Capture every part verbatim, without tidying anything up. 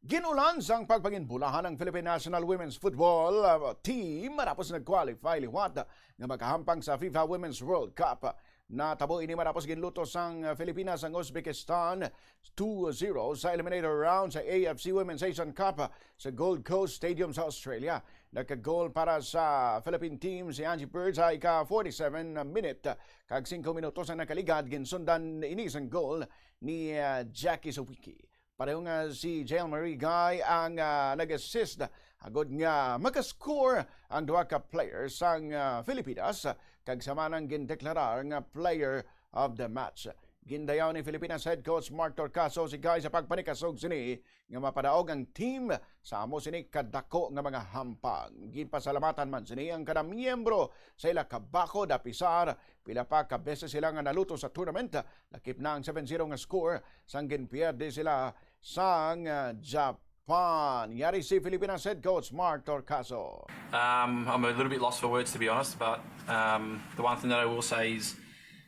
Ginulan sang pagpanginbulahan ang Philippine National Women's Football, uh, Team matapos nag-qualify liwat nga makahampang sa FIFA Women's World Cup. Natabo ini matapos ginluto sang, uh, Filipinas ang Uzbekistan two zero sa eliminator round sa A F C Women's Asian Cup sa Gold Coast Stadium sa Australia. Nagka-goal para sa Philippine team si Angie Bird sa ika forty-seven minute, kag singko minutos ang nakaligad, ginsundan ini sang goal ni, uh, Jackie Sawicki. Pareho nga si Jael Marie Guy ang, ah, nag-assist agod nga makascore ang duha ka player sang, ah, Filipinas, kag sama nang gindeklarar nga player of the match. Gindayaw ni Filipinas head coach Mark Torcaso si Guy sa pagpanikasog sini nga mapadaog ang team sa amo sini kadako nga mga hampang. Ginpasalamatan man sini ang kada miyembro sa ila ka bakod, apisar pila pa ka beses sila nga naluto sa tournament, lakip na ang seven zero nga score sang ginpierde sila sang, ah, Japan. Yari si Filipinas head coach Mark Torcaso. Um, I'm a little bit lost for words, to be honest, but um, the one thing that I will say is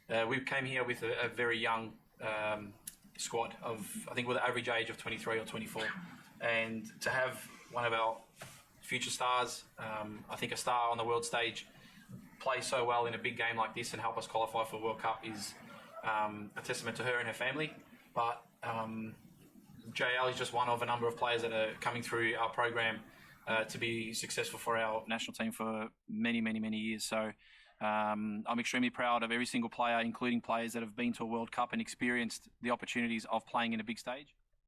uh, we came here with a, a very young um, squad of, I think, with an average age of twenty-three or twenty-four. And to have one of our future stars, um, I think a star on the world stage, play so well in a big game like this and help us qualify for the World Cup is um, a testament to her and her family. But um, Jael is just one of a number of players that are coming through our program uh, to be successful for our national team for many, many, many years. So um, I'm extremely proud of every single player, including players that have been to a World Cup and experienced the opportunities of playing in a big stage.